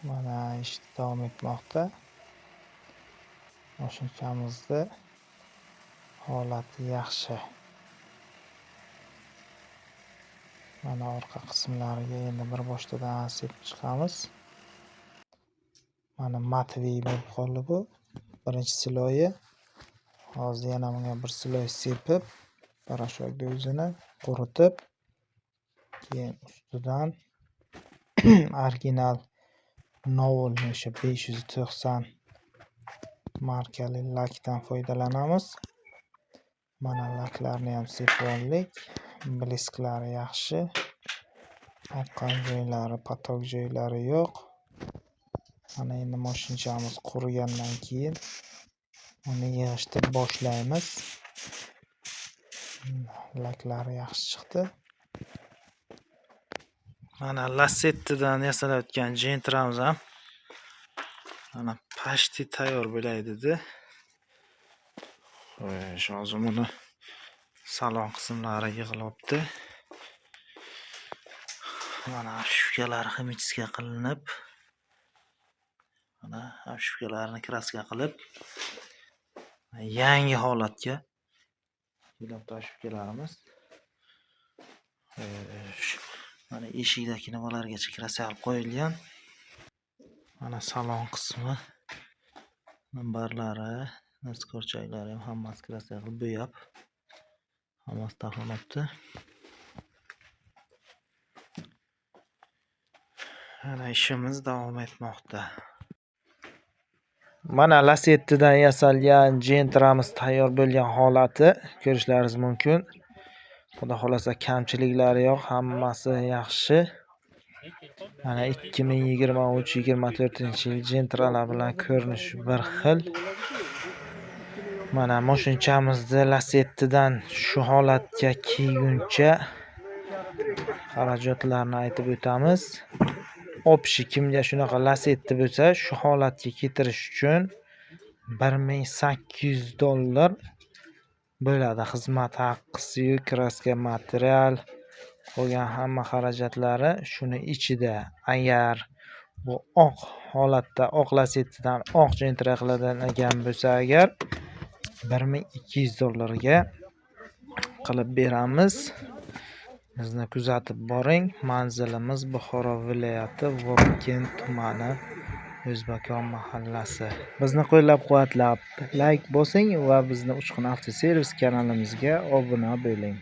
Mana ish davom etmoqda. Moshinchamizni holati yaxshi. Mana orqa qismlariga endi bir boshtadan sepib chiqamiz. Mana matviy bo'lib qoldi bu. Birinchi siloyi. Hozir yana bunga bir siloy sepib, parashokni o'zini quritib, keyin ustidan original Novelni o'sha 590 markali lakdan foydalanamiz. Mana laklarni ham sepib oldik. Blisklari yaxshi. Oqqan joylari, patok joylari yo'q. Mana endi moshinchamiz qurigandan keyin uni yig'ishtirib boshlaymiz. Laklari yaxshi chiqdi. Mana Lacetti'dan yasalayotgan Gentramiz ham mana почти tayyor bo'lay dedi. Xo'sh, hozir buni salon qismlari yig'ilyapti. Mana обшивкалari химчистка qilinib, mana обшивкаларni краска qilib, yangi holatga kelyapti обшивкаларimiz. Xo'sh, mana eshikdagi nimalargacha краска qilib qo'yilgan. Mana salon qismi, minbarlari, korchaklari ham hammasi краска qilib bo'yab, hammasi taxlanibdi. Mana ishimiz davom etmoqda. Mana Lacetti'dan yasalgan Gentramiz tayyor bo'lgan holati ko'rishlaringiz mumkin. Xudo xolasa kamchiliklari yo'q, hammasi yaxshi. Mana 2023-24 yil Gentralar bilan ko'rinishi bir xil. Mana moshinchamizni Lacetti'dan shu holatga kelguncha xarajatlarni aytib o'tamiz. Obshi kimga shunaqa Lacetti bo'lsa, shu holatga keltirish uchun $1800 bo'ladi. Xizmat haqqisi-yu, kraska, material, qolgan hamma xarajatlari shuni ichida. Agar bu oq holatda, oq Lacetti'dan oq Gentra qilinadigan bo'lsa, agar $1200 ga qilib beramiz. Bizni kuzatib boring. Manzilimiz Buxoro viloyati, Vobkent tumani, O'zbakon mahallasi. Bizni qo'llab-quvvatlab, like bosing va bizni Uchqun avtoservis kanalimizga obuna bo'ling.